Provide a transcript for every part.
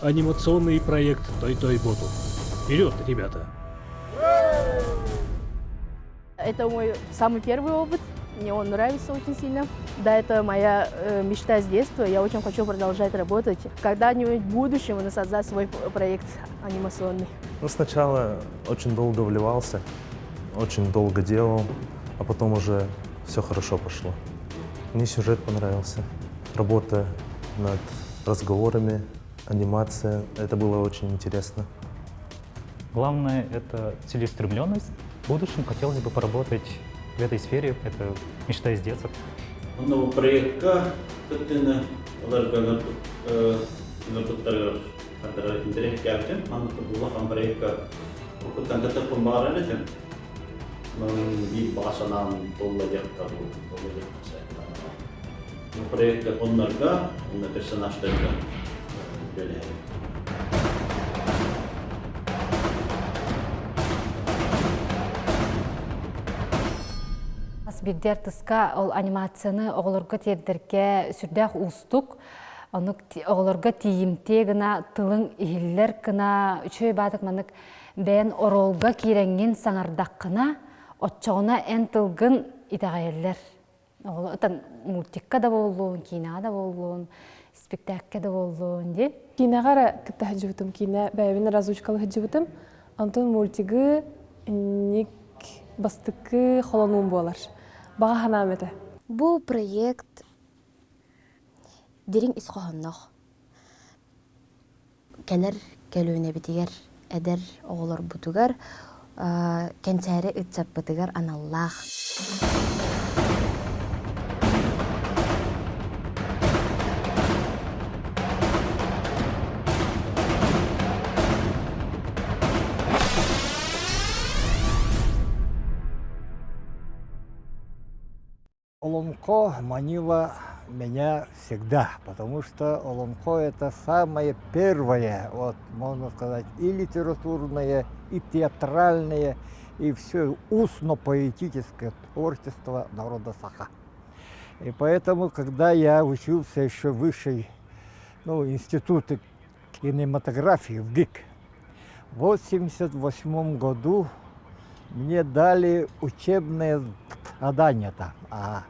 анимационный проект «Той-Той Боту». Вперед, ребята! Это мой самый первый опыт. Мне он нравится очень сильно. Да, это моя мечта с детства. Я очень хочу продолжать работать. Когда-нибудь в будущем создать свой проект анимационный. Ну, сначала очень долго вливался, очень долго делал, а потом уже все хорошо пошло. Мне сюжет понравился, работа над разговорами, анимация. Это было очень интересно. Главное – это целеустремленность. В будущем хотелось бы поработать в этой сфере. Это мечта из детства. Онно проекка кыттыыны ыларга ыҥырбыттарыгар хардары интэриэһиргээбитим. Маннык улахан проекка уруккуттан кыттыахпын баҕарар этим. Онон биир баҕа санаам туолла диэххэ туолла диэххэ Бу проекка оннорго, онно персонажтарга үлэлэһэбит. Хас биирдии артыска ол анимацияны оҕолорго тиэрдэргэ сүрдээх уустук. Оннук оҕолорго тиийимтиэ гына тылыҥ иһиллэр гына үчүгэй баатык маннык бэйэн оруолга киирэҥҥин саҥардаххына, оччоҕуна эн тылгын итэҕэйэллэр. Оҕолор мультикка да буоллун, киинэҕэ да буоллун, спектакка да буоллун дии. Киинэҕэ эрэ кытта сылдьыбытым, киинэ бэйэбин озвучкалыы сылдьыбытым. Онтон мультигы инник бастакы холонуум буолар. Баҕа санаам этэ. Бу проект дириҥ ис хоһоонноох. Кэлэр көлүөнэбитигэр, эдэр оҕолорбутугар, кэнчээри ыччаппытыгар аналлаах. Олонхо манила меня всегда, потому что Олонхо это самое первое, вот можно сказать, и литературное, и театральное, и все устно-поэтическое творчество народа Саха. И поэтому, когда я учился еще в высшей ну, институте кинематографии в ГИК, в 1988 году мне дали учебное задание там. А,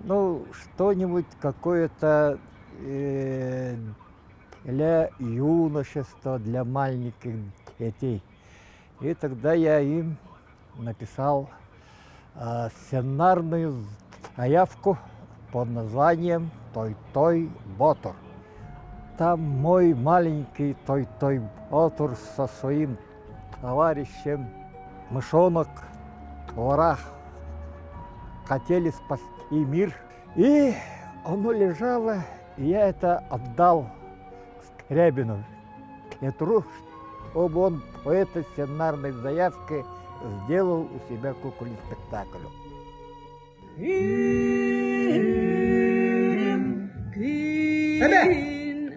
ну, что-нибудь какое-то э, для юношества, для маленьких детей. И тогда я им написал э, сценарную заявку под названием «Той-той Ботор». Там мой маленький Той-той Ботор со своим товарищем мышонок Творах хотели спасти мир. И оно лежало, и я это отдал Скрябину Петру, чтобы он по этой сценарной заявке сделал у себя кукольный спектакль. Эбэ!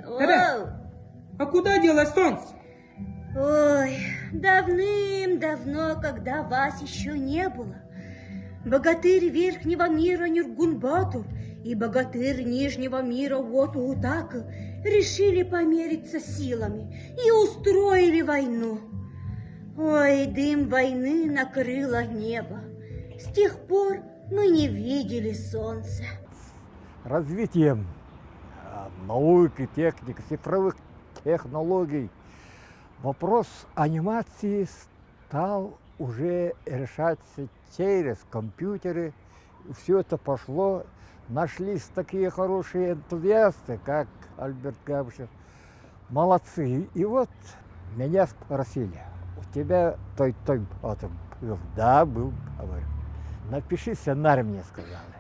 Эбэ! А куда делось солнце? Ой, давным-давно, когда вас еще не было, богатырь верхнего мира Нюргунбатур и богатырь нижнего мира Уоту-Утака решили помериться силами и устроили войну. Ой, дым войны накрыло небо. С тех пор мы не видели солнца. Развитием науки, техники, цифровых технологий вопрос анимации стал уже решаться через компьютеры. Все это пошло. Нашлись такие хорошие энтузиасты, как Альберт Габышев. Молодцы. И вот меня спросили, у тебя той-той был? Да, был, говорю. Напиши сценарий, мне сказали.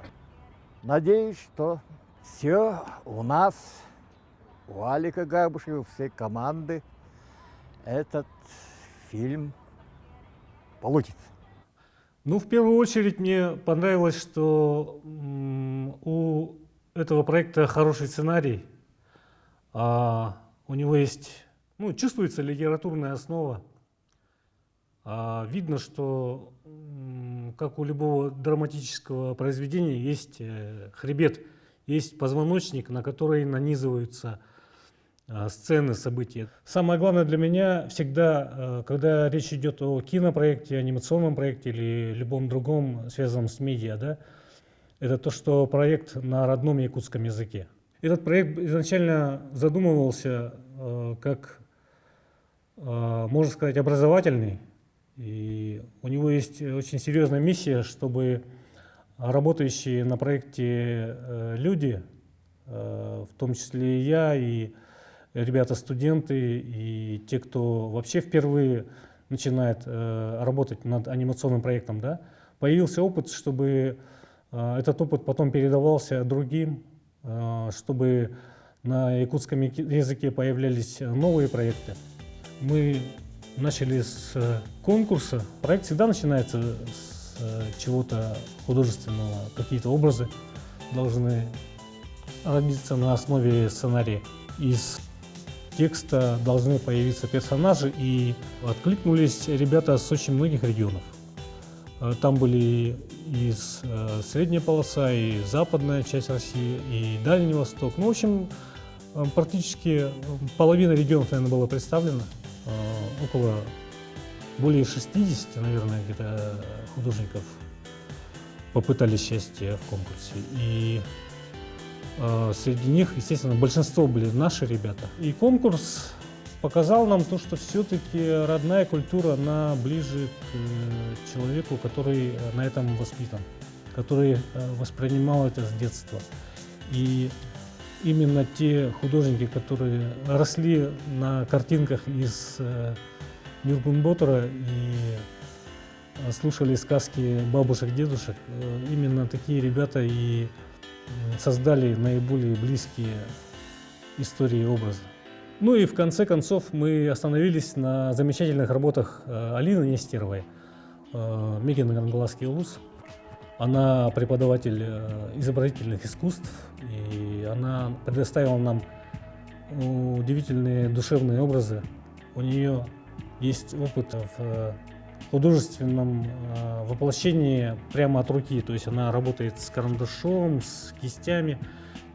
Надеюсь, что все у нас, у Алика Габышева, у всей команды этот фильм получится. Ну, в первую очередь мне понравилось, что у этого проекта хороший сценарий. А, у него есть, ну, чувствуется литературная основа. А, видно, что, как у любого драматического произведения, есть хребет, есть позвоночник, на который нанизываются сцены, события. Самое главное для меня всегда, когда речь идет о кинопроекте, анимационном проекте или любом другом, связанном с медиа, да, это то, что проект на родном якутском языке. Этот проект изначально задумывался как, можно сказать, образовательный. И у него есть очень серьезная миссия, чтобы работающие на проекте люди, в том числе и я, и ребята-студенты, и те, кто вообще впервые начинает работать над анимационным проектом, да, появился опыт, чтобы этот опыт потом передавался другим, чтобы на якутском языке появлялись новые проекты. Мы начали с конкурса. Проект всегда начинается с чего-то художественного. Какие-то образы должны родиться на основе сценария. Из текста должны появиться персонажи, и откликнулись ребята с очень многих регионов. Там были из средняя полоса, и западная часть России, и Дальний Восток. Ну, в общем, практически половина регионов, наверное, была представлена. Около более 60, наверное, где-то художников попытались счастье в конкурсе. И среди них, естественно, большинство были наши ребята. И конкурс показал нам то, что все-таки родная культура, она ближе к человеку, который на этом воспитан, который воспринимал это с детства. И именно те художники, которые росли на картинках из Ньургун Боотура и слушали сказки бабушек, дедушек, именно такие ребята и создали наиболее близкие истории и образы. Ну и в конце концов мы остановились на замечательных работах Алины Нестеровой, Мегиэн Кангаласский улус. Она преподаватель изобразительных искусств, и она предоставила нам удивительные душевные образы. У нее есть опыт в художественном воплощении прямо от руки, то есть она работает с карандашом, с кистями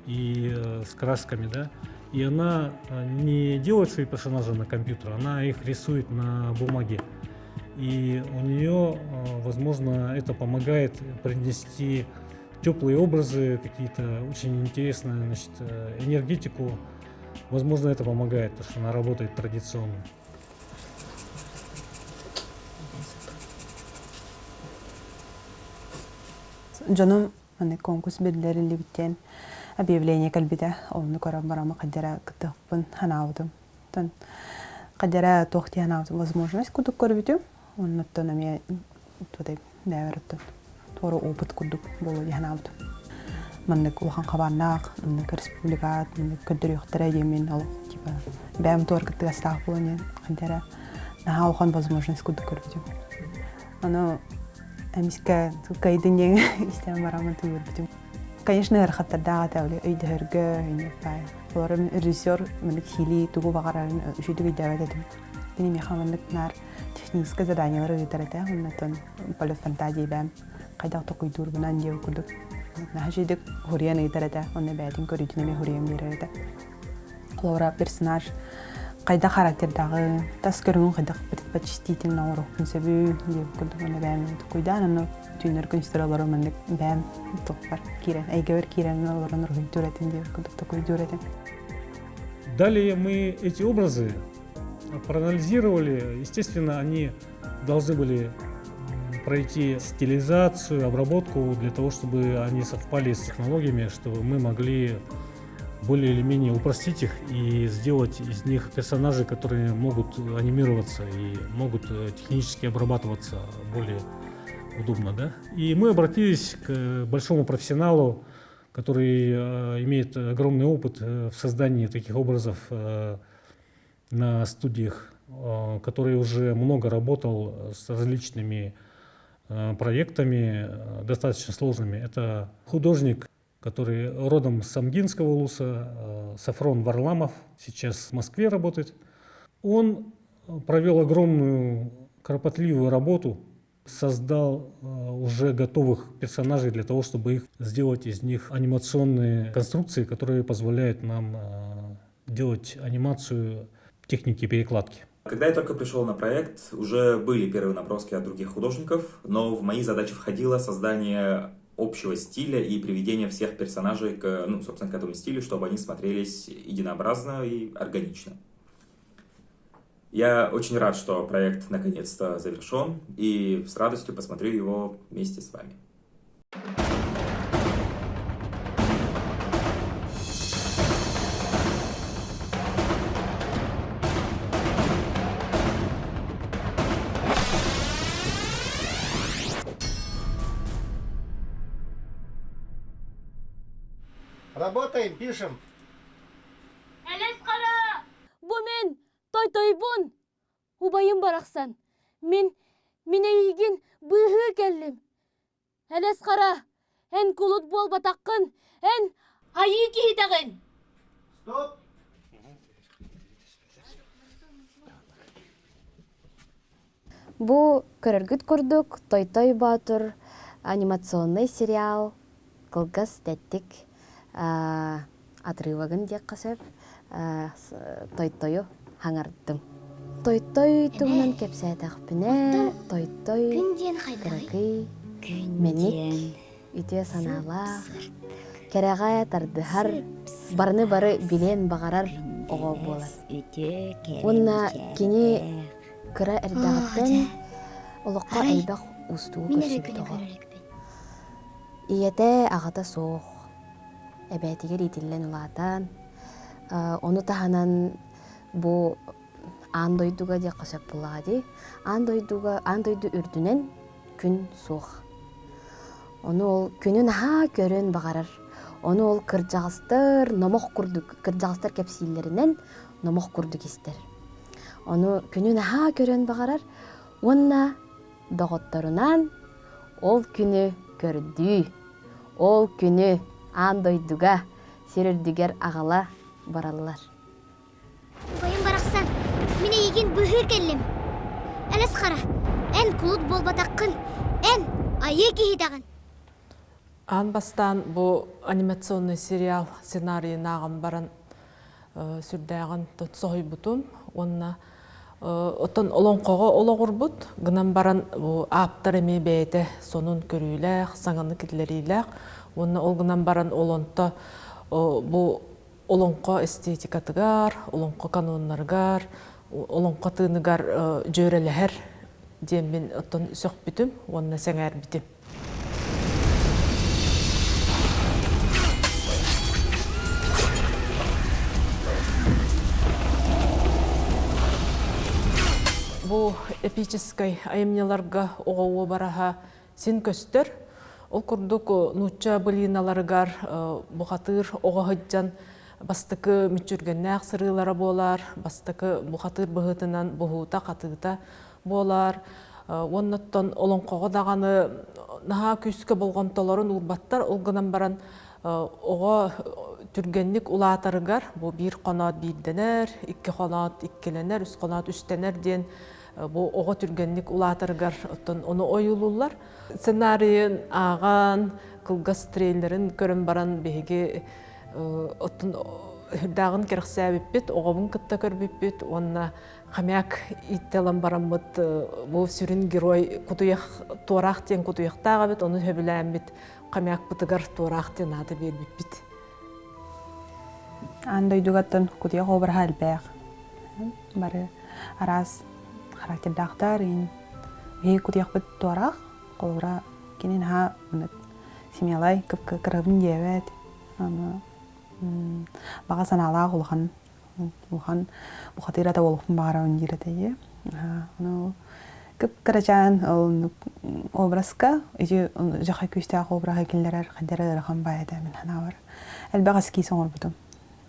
и с красками, да. И она не делает свои персонажи на компьютер, она их рисует на бумаге. И у нее, возможно, это помогает принести теплые образы, какие-то очень интересные, значит, энергетику. Возможно, это помогает, потому что она работает традиционно. Дьонум аны конкурс биллэриллибиттэн объявление кэлбитэ онну көрөн барама хайдара кыттыахпын ханаабытым. Тон хайдара туох дии ханаабытым возможность курдук көрбүтүм. Оннуттан эмиэ туотай бэйэбэр туора опыт курдук буолуо дии ханаабытым. Маннык улахан хабааннаах, маннык республикаат, маннык көрдөрүөхтэрэ диэммин олох типа бэйэм туор кыттыгастаах буолан диэн хайдара наһаа улахан возможность курдук көрбүтүм. Ону эмискэ кыайдын диэн истэн бараммын тыйырбытым. Конечно, ыарахаттардаах этэ били өйдөһөргө, өнүөппай. Олорум режиссер маннык хили тугу баҕарарын үчүгэй өйдөөбөт этим. Кини миэхэ маннык наар техническэй заданиелары ыытар этэ. Оннотон полет фантазии бэм хайдах токуйдуурбунан диэн курдук. Наһаа үчүгэйдик хуруйан ыытар этэ. Онно бэйэтин көрүүтүн эмиэ хуруйан биэрэр этэ. Холобура, персонаж хайдах характердааҕы, тас көрүҥүн хайдах предпочтительно оҥоруохпун сөбүй диэн курдук уонна бэйэм тукуйдаан онно түүннэр күнүстэр олорон маннык бэйэм туппар киирэн эйгэбэр киирэн олорон уруһуйдуур этим диэн курдук токуйдуур этим. Далее мы эти образы проанализировали. Естественно, они должны были пройти стилизацию, обработку для того, чтобы они совпали с технологиями, чтобы мы могли более или менее упростить их и сделать из них персонажей, которые могут анимироваться и могут технически обрабатываться более удобно. Да? И мы обратились к большому профессионалу, который имеет огромный опыт в создании таких образов на студиях, который уже много работал с различными проектами, достаточно сложными. Это художник, который родом с Амгинского улуса, Сафрон Варламов, сейчас в Москве работает. Он провел огромную кропотливую работу, создал уже готовых персонажей для того, чтобы их сделать из них анимационные конструкции, которые позволяют нам делать анимацию техники перекладки. Когда я только пришел на проект, уже были первые наброски от других художников, но в мои задачи входило создание общего стиля и приведение всех персонажей к, ну, собственно, к этому стилю, чтобы они смотрелись единообразно и органично. Я очень рад, что проект наконец-то завершен, и с радостью посмотрю его вместе с вами. Работаем, пишем. Элэс хара! Бу мин той-тойбун! Убайым барахсан. Мин, мин эйигин быыһыы кэллим. Элэс хара, эн кулут буолбатаххын, эн айыы киһитэҕин! Стоп! Бу көрөргүт курдук Той-Той Боотур анимационнай сериал кылгас тэттик отрывогын диэххэ сөп Той-Тойу хаҥардым. Той-Той туһунан кэпсээтэхпинэ, Той-Той кыракый, мэник, үтүө санаалаах, кэрэҕэ тардыһар, барыны бары билиэн баҕарар оҕо буолар. Уонна кини кыра эрдэҕиттэн олоххо элбэх уустугу көрсүбүт оҕо. Ийэтэ, аҕата суох, эбээтигэр иитиллэн улаатан, ону таһынан бу аан дойдуга диэххэ сөп буоллаҕа дии. Аан дойдуга, аан дойду үрдүнэн күн суох. Ону ол күнү наһаа көрүөн баҕарар. Ону ол кырдьаҕастар номох курдук, кырдьаҕастар кэпсииллэринэн номох курдук истэр. Ону күнү наһаа көрүөн баҕарар уонна доҕотторунаан ол күнү көрдүү, ол күнү аан дойдуга сир үрдүгэр аҕала бараллар. Убайым барахсан, мин эйигин быыһыы кэллим. Элэс хара, эн кулут буолбатаххын, эн айыы киһитэҕин. Аан бастаан бу анимационный сериал сценарийын ааҕан баран сүрдээҕин соһуйбутум уонна оттон олоҥхоҕо олоҕурбут гынан баран бу ааптар эмиэ бэйэтэ сонун көрүүлээх, саҥаны киллэриилээх уонна ол гынан баран олонто бу олоҥхо эстетикатыгар, олоҥхо каноннарыгар, олоҥхо тыыныгар дьүөрэлэһэр диэммин оттон сөхпүтүм уонна сэҥээрбитим. Бу эпическэй айымньыларга оҕо уобараһа син көстөр. Ол курдук нуучча былиналарыгар бухатыыр оҕо сылдьан бастакы мүччүргэннээх сырыылара буолар, бастакы бухатыыр быһыытынан буһуута-хатыыта буолар. Уоннаттан олоҥхоҕо даҕаны наһаа күүскэ болҕомтолорун уурбаттар, ол гынан баран оҕо түргэнник улаатарыгар бу биир хоноот биирдэнэр, икки хоноот иккилэнэр, үс хоноот үстэнэр диэн бу оҕо түргэнник улаатарыгар оттон ону ойуулууллар. Сценарийын ааҕан, кылгас трейлерин көрөн баран биһиги оттон үрдээҕин кэрэхсээбиппит, оҕобун кытта көрбүппүт уонна хомяк ииттэ ылан бараммыт бу сүрүн герой кутуйах туораах диэн кутуйахтаах эбит, ону сөбүлээммит хомякпытыгар туораах диэн ааты биэрбиппит. Аан дойдугаттан кутуйах обраһа элбэх. Бары араас характердаахтар иин биһиги кутуйахпыт туораах холобура кини наһаа смелай кырабын диэбэт аны баҕа санаалаах улахан улахан бухатыыр ата буолуохпун баҕарабын диир этэ дии ону кып-кырачаан ол образка ити дьахай күүстээх обраһы киллэрэр хайдара ыарахан баай этэ мин санаабар элбэх эскиз оҥорбутум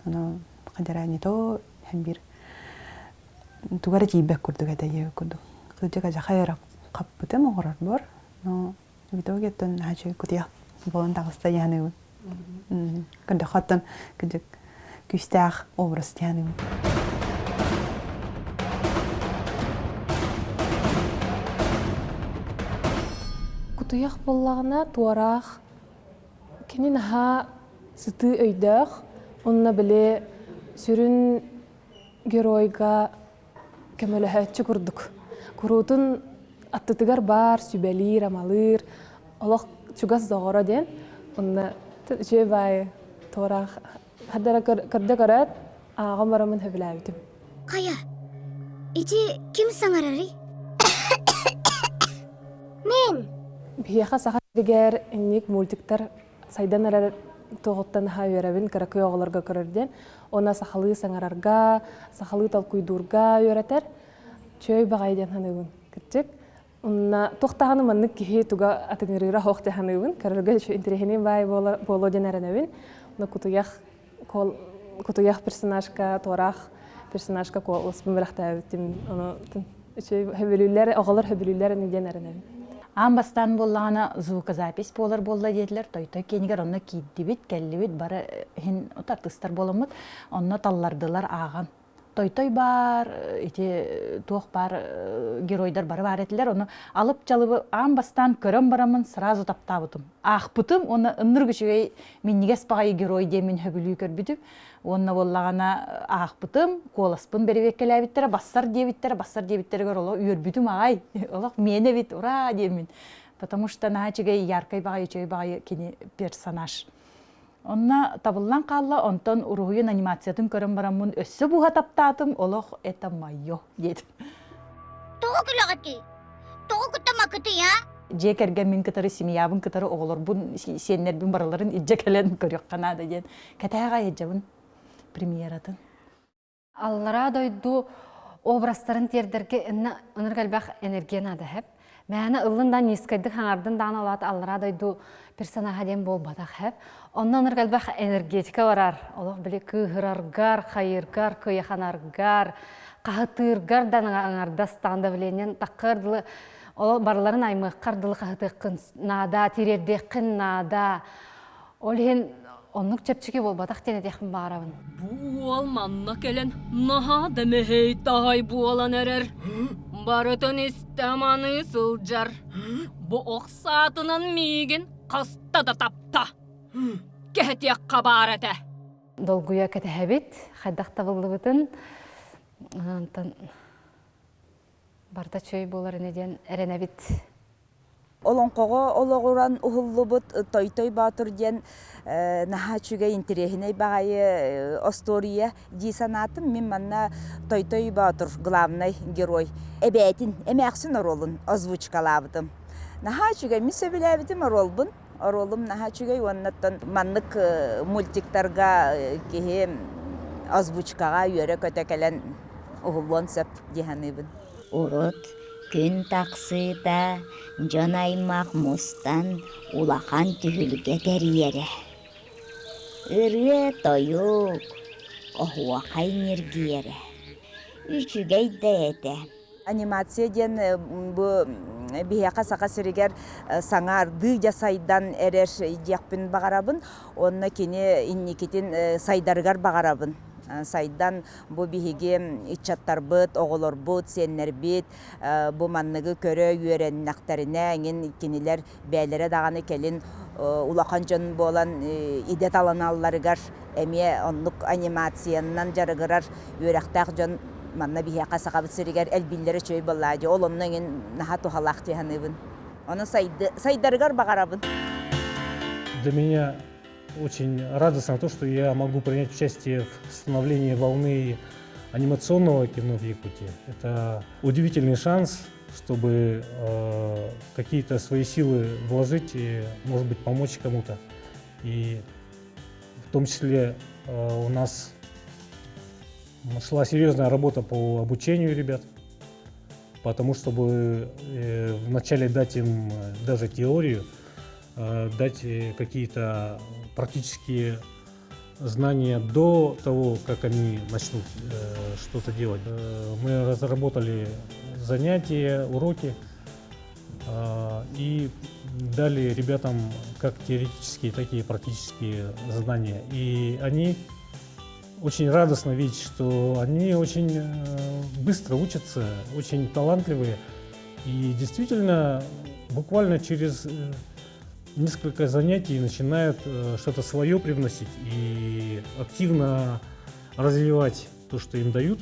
ону хайдара не то һэн биир туга эрэ тиийбэт курдук этэ диэбит курдук. Кырдьык адьахай эрэ хаппытым оҥорорбор, но в итоге оттон наһаа үчүгэй кутуйах буолан таҕыста дии саныыбын. Көрдөххө оттон кырдьык күүстээх образ дии саныыбын. Кутуйах буоллаҕына туораах кини наһаа сытыы өйдөөх уонна били Сүрүн геройга көмөлөһөөччү курдук. Куруутун аттытыгар баар, сүбэлиир, амалыыр, олох чугас доҕоро диэн. Онно үчүгэй баайы туораах хардара көрдө көрөөт, ааҕан бараммын сөбүлээбитим. Хайа, ити ким саҥарарый? Мин! Биһиэхэ саха сиригэр инник мультиктар сайдан эрэр туоҕуттан наһаа үөрэбин, кыракый оҕолорго көрөр диэн. Уонна сахалыы саҥарарга, сахалыы толкуйдуурга үөрэтэр. Чүөй баҕайы диэн саныыбын. Кырдьык. Онно туох даҕаны маннык киһи туга атыҥырыыра суох диэн саныыбын. Көрөргө интэриэһинэй баай буолуо диэн эрэнэбин. Онно кутуйах кутуйах персонажка, туораах персонажка куоласпын бэлэхтээбитим. Ону хөбүлүүллэр, оҕолор хөбүлүүллэр диэн эрэнэбин. Аан бастаан буоллаҕына звукозапись буолар буолла диэтилэр. Той-той киэнигэр онно киирдибит, кэллибит, бары иһин артыыстар буоламмыт. Онно таллардылар ааҕан. Той-той баар, ити туох баар геройдар бары баар этилэр. Ону алып-чалыбы аан бастаан көрөн бараммын сразу таптаабытым. Аахпытым уонна ыннырык үчүгэй минньигэс баҕайы герой диэммин сөбүлүү көрбүтүм. Уонна буоллаҕына аахпытым, куоласпын бэрэбиэркэлээбиттэрэ, бассар диэбиттэрэ, бассар диэбиттэригэр олох үөрбүтүм аҕай. Олох миэнэ эбит, ура диэммин. Потому что наһаа үчүгэй, яркай баҕайы, үчүгэй баҕайы кини персонаж. Онно табыллан хаалла, онтон уруһуйун анимациятын көрөн бараммын өссө буһа таптаатым, олох это мое диэтим. Тоҕо күлэҕитий? Тоҕо куттамакытый, а? Дьиэ кэргэммин кытары, семьябын кытары оҕолорбун, сиэннэрбин барыларын илдьэ кэлэн көрүөххэ наада диэн кэтээҕэ айдьабын премьератын. Аллараа дойду образтарын тиэрдэргэ ынырык элбэх энергия наада хэп. Мээнэ ыллын да низкайдык хаҥардын даҕаны олаат аллараа дойду персонаһа диэн буолбатах хэп. Онно ынырык элбэх энергетика барар. Олох били кыыһыраргар, хайыыргар, кыйаханаргар, хаһытыыргар да аҥардас даҕаны давлениен таххыар дылы ол барыларын аймыаххар дылы хаһытыаххын наада, тириэрдиэххин наада. Ол иһин оннук чэпчэки буолбатах диэн этиэхпин баҕарабын. Бу уол манна кэлэн наһаа да мэһэй-таһай буолан эрэр. Барытын истэ-маныы сылдьар. Бу ох саатынан миигин хаста да тапта. Кэһэтиэххэ баар этэ. Долгуйа кэтэһэбит, хайдах табыллыбытын. Онтон барыта чөй буолар ини диэн эрэнэбит. Олоҥхоҕо олоҕуран уһуллубут Той-Той Боотур диэн наһаа үчүгэй интэриэһинэй баҕайы остуоруйа дии санаатым. Мин манна Той-Той Боотур главнай герой эбээтин, эмээхсин оруолун озвучкалаабытым. Наһаа үчүгэй, мин сөбүлээбитим оруолбун. Оруолум наһаа үчүгэй уонна оттон маннык мультиктарга киһи озвучкаҕа үөрэ-көтө кэлэн уһуллуон сөп дии саныыбын. Урут күн тахсыыта дьон-аймах мустан улахан түһүлгэ тэрийэрэ. Ырыа-тойук, оһуохай ньиргийэрэ. Үчүгэй да этэ. Анимация диэн бу биһиэхэ Саха сиригэр саҥа ардыы дьэ сайдан эрэр диэхпин баҕарабын. Уонна кини инникитин сайдарыгар баҕарабын. Сайдан бу биһиги ыччаттарбыт, оҕолорбут, сиэннэрбит бу манныгы көрө үөрэннэхтэринэ эҥин кинилэр бэйэлэрэ даҕаны кэлин улахан дьон буолан идэ таланалларыгар эмиэ оннук анимациянан дьарыгырар үөрэхтээх дьон манна биһиэхэ Сахабыт сиригэр элбииллэрэ үчүгэй буоллаа дии. Ол онно эҥин наһаа туһалаах дии саныыбын. Ону сайдарыгар баҕарабын. Для меня очень радостно то, что я могу принять участие в становлении волны анимационного кино в Якутии. Это удивительный шанс, чтобы э, какие-то свои силы вложить и, может быть, помочь кому-то. И в том числе э, у нас шла серьезная работа по обучению ребят, потому чтобы э, вначале дать им даже теорию, дать какие-то практические знания до того, как они начнут что-то делать. Мы разработали занятия, уроки и дали ребятам как теоретические, так и практические знания. И они очень радостно видеть, что они очень быстро учатся, очень талантливые. И действительно, буквально через несколько занятий начинают что-то свое привносить и активно развивать то, что им дают,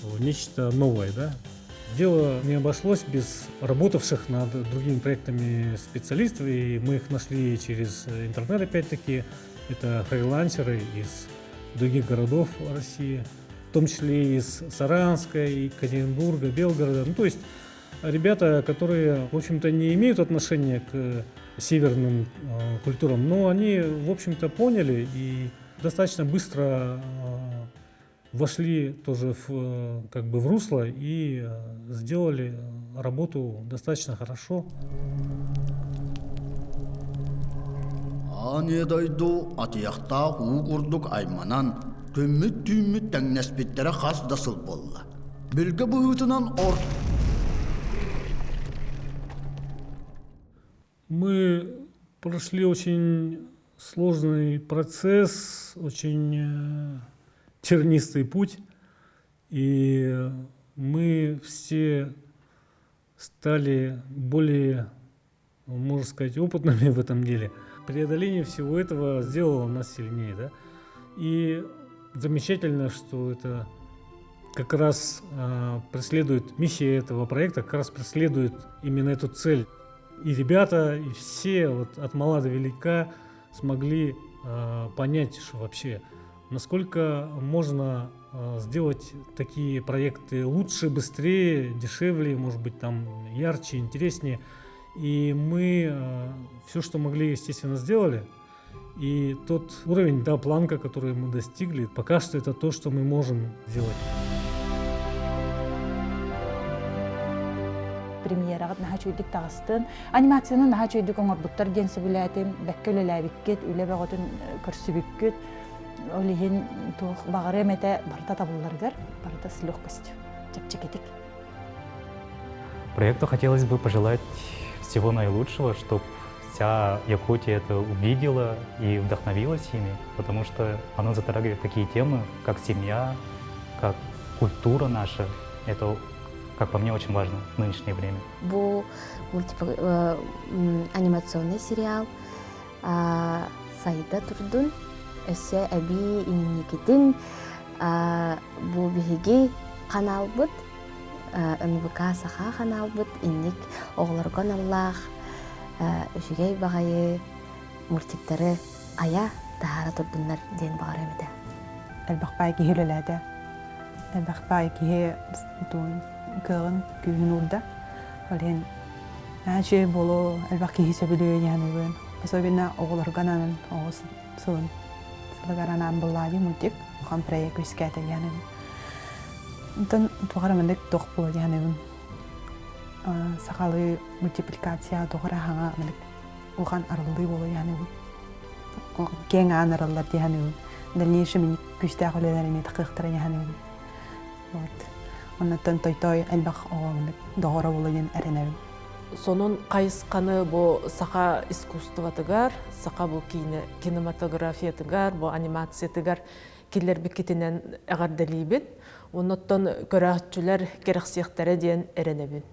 в нечто новое. Да? Дело не обошлось без работавших над другими проектами специалистов, и мы их нашли через интернет опять-таки. Это фрилансеры из других городов России, в том числе из Саранска, Екатеринбурга, Белгорода. Ну, то есть ребята, которые, в общем-то, не имеют отношения к северным культурам, но они, в общем-то, поняли и достаточно быстро вошли тоже в, как бы в русло и сделали работу достаточно хорошо. Аан дойду атыйахтаах уу курдук айманан, күммүт-түүммүт тэҥнэспиттэрэ хас да сыл буолла. Билгэ быһыытынан орт Мы прошли очень сложный процесс, очень тернистый путь, и мы все стали более, можно сказать, опытными в этом деле. Преодоление всего этого сделало нас сильнее, да? И замечательно, что это как раз преследует, миссия этого проекта как раз преследует именно эту цель. И ребята, и все вот от мала до велика смогли понять, что вообще, насколько можно сделать такие проекты лучше, быстрее, дешевле, может быть, там ярче, интереснее. И мы все, что могли, естественно, сделали. И тот уровень, да, планка, который мы достигли, пока что это то, что мы можем сделать. Премьераҕыт наһаа үчүгэйдик таҕыстын. Анимацияны наһаа үчүгэйдик оҥорбуттар диэн сөбүлээтим. Бэккэ үлэлээбиккит, үлэ бөҕөтүн көрсүбүккүт. Ол иһин туох баҕарыам этэ барыта табылларыгар, барыта с легкостью, чэпчэкитик. Проекту хотелось бы пожелать всего наилучшего, чтобы вся Якутия это увидела и вдохновилась ими, потому что оно затрагивает такие темы, как семья, как культура наша. Это, как по мне, очень важно в нынешнее время. Бу анимационный сериал сайда турдун, өссө эбии инникитин бу биһиги ханаалбыт НВК Саха ханаалбыт инник оҕолорго аналлаах үчүгэй баҕайы мультиктары айа таһаара турдуннар диэн баҕарыам этэ. Элбэх баай киһи үлэлээтэ. Элбэх баай киһи туун кыаҕын күүһүн уурда. Ол иһин үчүгэй буолуо, элбэх киһи сөбүлүө диэн Особенно оҕолорго ананан оҕо сылын сылыгар анаан буллаа дии мультик улахан проект үскээтэ диэн Онтон туох эрэ маннык туох буолуо диэн сахалыы мультипликация туох эрэ хаҥа маннык улахан арыллыы буолуо диэн киэҥ аан арыллар диэн дальнейшем инник күүстээх үлэлэр эмиэ тахыахтара диэн вот оннуттан той-той элбэх оҕо маннык доҕоро буолуо диэн эрэнэбин. Сонун хайысханы бу саха искусствотыгар, саха бу киинэ кинематографиятыгар, бу анимациятыгар киллэрбиккитинэн эҕэрдэлиибин. Оннуттан көрөөччүлэр кэрэхсиэхтэрэ диэн эрэнэбин.